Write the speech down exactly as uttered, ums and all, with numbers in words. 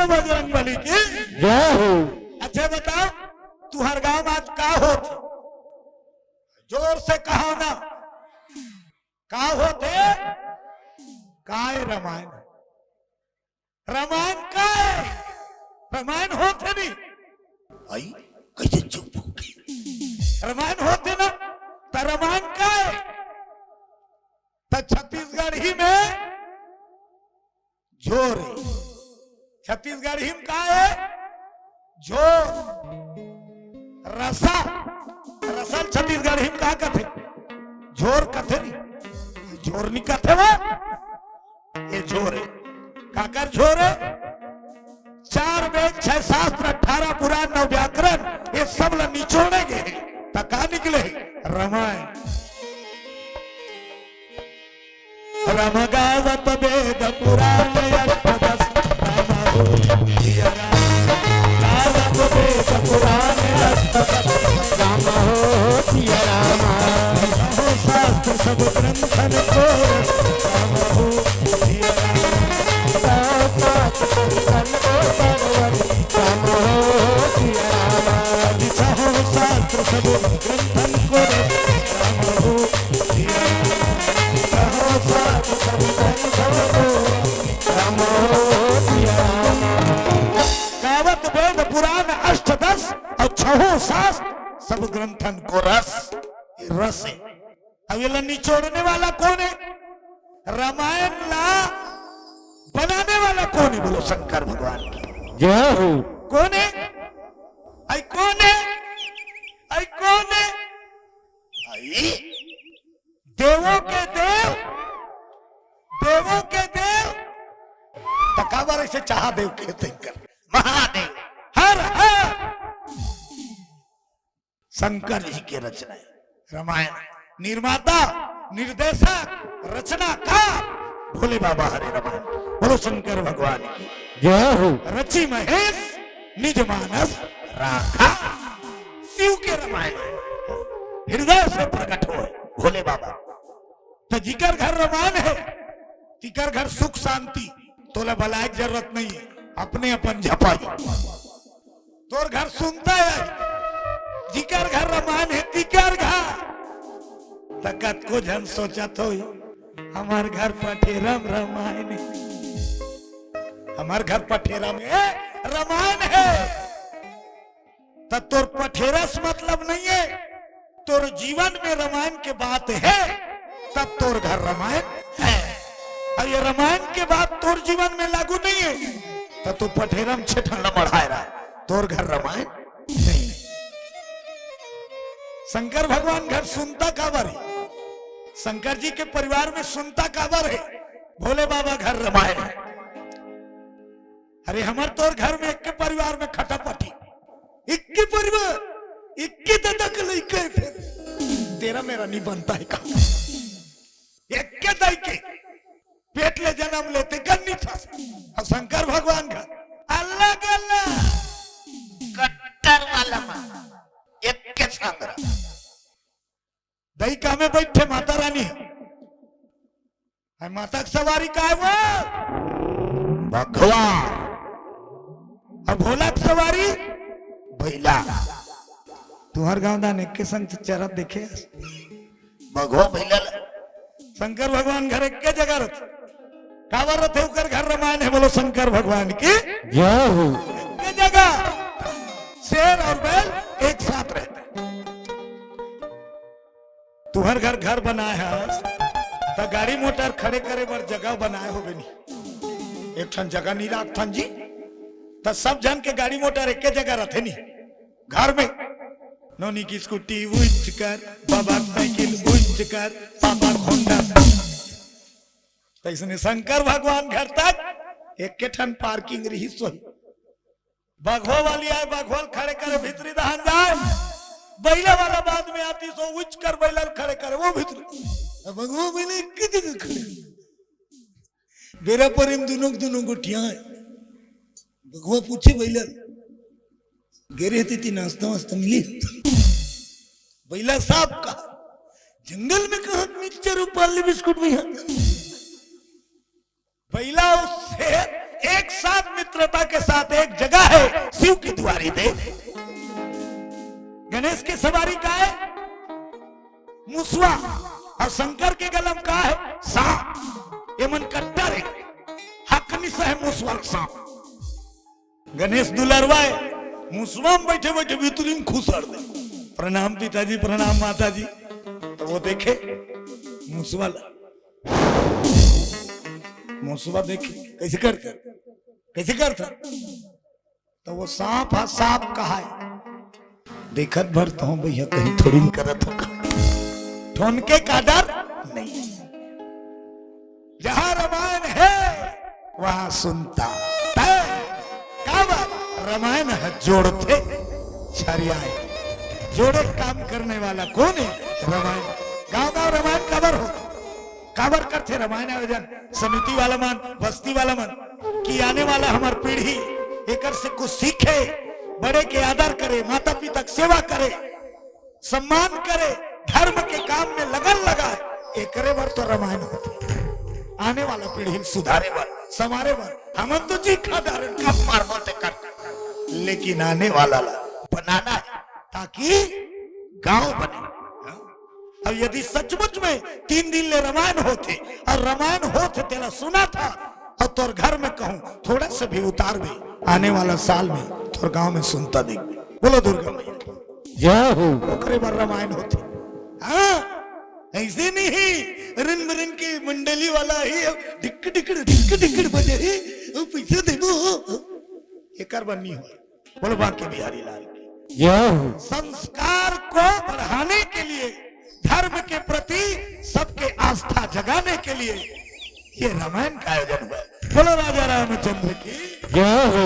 बजरंग बली की। जय हो। अच्छा बताओ, तुहर गांव में आज का होत? जोर से कहा ना, का होत है? काय रामायण? रामायण का है? रामायण होत है नहीं? आई, कैसे चुप हो गई? रामायण होत है ना, तो रामायण का है? तो छत्तीसगढ़ी में झोर है। छत्तीसगढ़ी में का है? झोर। रसा। रसल छत्तीसगढ़ी में का कथे? झोर कथे नहीं, झोर नहीं कथे वो। ये झोर है। काकर झोर है? चार वेद, छह शास्त्र, अठारह पुराण, नौ व्याकरण, ये सब ला निचोड़े गए। त का निकले? रामायण। राम गावत वेद पुराण अष्टदश, राम हो सिया राम। गावत वेद पुराण अष्टदश, राम हो सिया राम। हो शास्त्र सब ग्रंथन को, राम हो सिया राम। हो शास्त्र सब ग्रंथन को, राम हो सिया राम। हो शास्त्र सब ग्रंथन को, राम हो गावत वेद पुराण अष्टदश और छहो शास्त्र सब ग्रंथन को रस। ये रस है। अब ये ला निचोड़ने वाला कौन है? रामायण ला बनाने वाला कौन है? बोलो शंकर भगवान की। जय हो। कौन है? आई कौन है? आई कौन है? आई देवों के देव, देवों के देव। त काबर ऐसे चाहा देव के शंकर महादेव? हर हर शंकर जी के रचना है रामायण। निर्माता, निर्देशक, रचनाकार भोले बाबा हरे रामायण। बोलो शंकर भगवान की। जय हो। रचि महेश निज मानस राखा। शिव के रामायण है, हृदय से प्रकट होय भोले बाबा। त जिकर घर रामायण है, तिकर घर सुख शांति, तोला बलाय के जरूरत नहीं है, अपने अपन झपाही। तोर घर सुनता है, जिकर घर रामायण है, तिकर घर। त कतको झन सोचत होही, हमर घर पठेरा म रामायण है, हमर घर पठेरा में रामायण है। त तोर पठेरा से मतलब नहीं है, तोर जीवन में रामायण के बात है, तब तोर घर रामायण है। अब ये रामायण के बात तोर जीवन में लागू नहीं है, त तू पठेरा म छेठन ला मढ़ाए रहा, तोर घर रामायण नहीं है। शंकर भगवान घर सुनता काबर है? शंकर जी के परिवार में सुनता काबर है? भोले बाबा घर रामायण है। अरे हमर तोर घर में एक के परिवार में खटापटी, एक के परिवार, एक के दादा के लइका है, फिर तेरा मेरा नहीं बनता है का? एक के दाई के पेट ले जन्म लेते गन्नी था। अब शंकर भगवान घर अलग अलग कट्टर वाला माँ, एक के संग रहा। दई का में बैठे माता रानी, अउ माता के सवारी का है वो? बघवा। अउ भोला के सवारी? भैला। तुहर गांव दान एक के संग चरत देखे हस? बघवा भैला ला। शंकर भगवान घर एक के जगह रथे। काबर रथे? ओकर घर रामायण है। बोलो शंकर भगवान की जय हो। एक के जगह शेर और बैल एक साथ रहते। तुहर घर, घर बनाए हस, त गाड़ी मोटर खड़े करे बर जगह बनाए होबे नी? एक ठन जगह नी राखथन जी, त सब झन के गाड़ी मोटर एके जगह रथे नी घर में। नोनी की स्कूटी उच्च कर, बाबा की साइकिल उच्च कर, पापा का होंडा। तइसने शंकर भगवान घर तक एके ठन पार्किंग रहिस होही। बघवा वाली आए, बघवा ल खड़े करे, भीतरी दहान जाए। बैला वाला बाद में आतिस, उच्च कर बैला ल खड़े करे, वो भीतरी। अब बघवा बैला एक जगह खड़े। बेरा परे म दुनों के दुनों गोठियाए। बघवा पूछे बैला ल, "गे रहे तेती नाश्ता वास्ता मिली?" बैला साफ कहा, "जंगल में कहाँ मिक्सचर अउ पार्ले बिस्कुट भैया?" बैला अउ शेर एक साथ मित्रता के साथ एक जगह है शिव की दुआरी दे। गणेश के सवारी का है? मुसवा। और शंकर के गला म का है? सांप। ये मन कट्टर है। हकनी से है मुसवा सांप। गणेश दुलरवा है, मुसवा म बैठे बैठे भीतरी म खुसर दे। प्रणाम पिताजी, प्रणाम माताजी। तो वो देखे मुसवा ला, मुसवा देखे कैसे करता, कैसे करता। तो वो सांप हा सांप कहाय। देखत भर तो हूँ भैया, कहीं थोड़ी न करत हो का। ठोनके का डर नहीं। जहाँ रामायण है वहाँ सुनता। तय काबर रामायण ह जोड़थे छरियाए। जोड़े काम करने वाला कौन है? रामायण। गांव गांव रामायण काबर हो, काबर करथे रामायण आयोजन समिति वाला मन, बस्ती वाला मन, कि आने वाला हमार पीढ़ी एकर से कुछ सीखे, बड़े के आदर करे, माता पिता के सेवा करे, सम्मान करे, धर्म के काम में लगन लगाए, एकरे बर तो रामायण होथे। आने वाला पीढ़ी ल सुधारे बर, संवारे बर, हमन तो जी खा डारेन, कब मारबो ते कर, लेकिन आने वाला ला बनाना है, ताकि गांव बने। हाँ? अब यदि सचमुच में तीन दिन ले रामायण होथे और रामायण होथे तेला सुनथस और तोर घर में कहूं थोड़ा सा भी उतारबे, आने वाला साल में तोर गांव में सुनता देखबे। बोलो दुर्गा मैया की। जय हो। ओकरे बर रामायण होथे। हाँ, ऐसे नहीं रिन रिन के मंडली वाला ही अब डिक डिक डिक डिक बजे ही, अब पैसा देबो, एकर बर नहीं हो। बोलो बांके बिहारी लाल की। जय हो। संस्कार को बढ़ाने के लिए, धर्म के प्रति सबके आस्था जगाने के लिए ये रामायण का आयोजन हुआ है। बोलो राजा रामचंद्र की। जय हो।